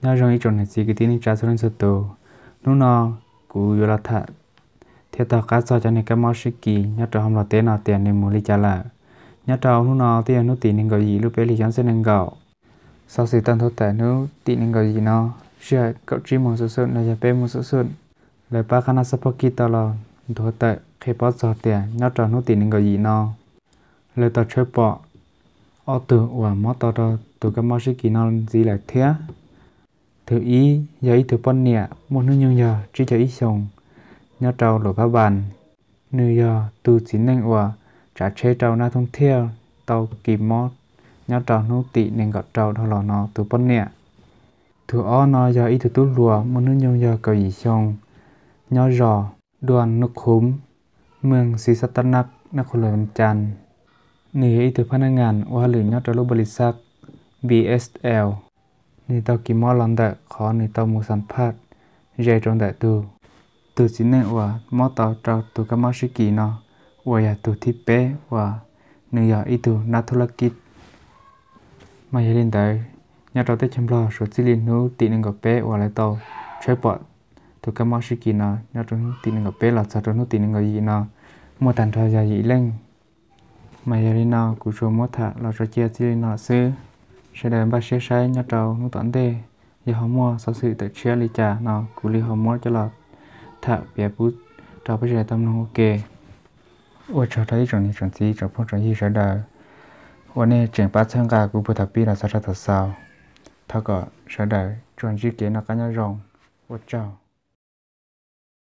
Nyob zoo ib tsoom niam txiv kwv tij neej tsa txhua leej txhua tus. Hnub no kuv yuav los tham thiab tog qab txog cov niag kab mob sib kis nyob rau hauv Nplog teb no tias nws mus li cas lawm. Nyob rau hnub no twb yog hnub tim nees nkaum yim lub peb hlis xyoo ob txhiab nees nkaum. Xov xwm tau nthuav tawm hnub tim nees nkaum yim no, sij hawm kaum tsib moos xwb xwb los yog peb moos xwb xwb, lawv pab qab nab xab phob kib tau los nthuav tawm qhia paub txog tias nyob rau hnub tim nees nkaum yim no lawv tau tshawb pom ob tug uas mob tau rau tus kab mob sib kis no ntxiv lawm thiab. Tus ib yog ib tug poj niam muaj hnub nyoog yog tsib caug ib xyoos, nyob rau Luam Phab Npas. Nws yog tus txiv neej uas tsav tsheb rau nab thoob thiaj tau kis mob nyob rau hnub tim nees nkaum rau dhau los no tus poj niam. Tus ob no yog ib tug tub hluas muaj hnub nyoog yog kaum yim xyoo, nyob zos Dua Nuj Qhum, moos Xis Xab Tab Nab, Nab Qhum Luam Cas. Nws yog ib tug phab nab ngas ua hauj lwm nyob rau lub npau li xab B S L. Nws tau kis mob los ntawm qhov nws tau mus xam phaj ze rau ntawm tus, tus txiv neej uas mob tau rau tus kab mob sib kis no, uas yog tus thib peb uas nws yog ib tug nab thub lab kib. Mas yog li ntawd, nyob rau teb chaws Nplog suav txij li hnub tim nees nkaum peb uas lawv tau tshawb pom tus kab mob sib kis no nyob rau hnub tim nees nkaum peb los txog rau hnub tim nees nkaum yim no muaj tag nrho yog yim leej. Mas yog li no kuv tsuas muab tham los tso cia txij li no xwb. Sawv daws npaj siab saib nyob rau hnub tom ntej, yog ho muaj xov xwm tawm tshiab li cas no kuv li ho muab coj los tham piav pub rau peb sawv daws tau mloog ua ke. Ua tsaug rau ib tsoom niam tsoom txiv tsoom phooj tsoom ywg sawv daws uas nej tseem pab txhawb nqa kuv puag thaum pib los txog rau thaum xaus. Thov kom sawv daws tsuas ntsib kev noj qab nyob zoo. Ua tsaug.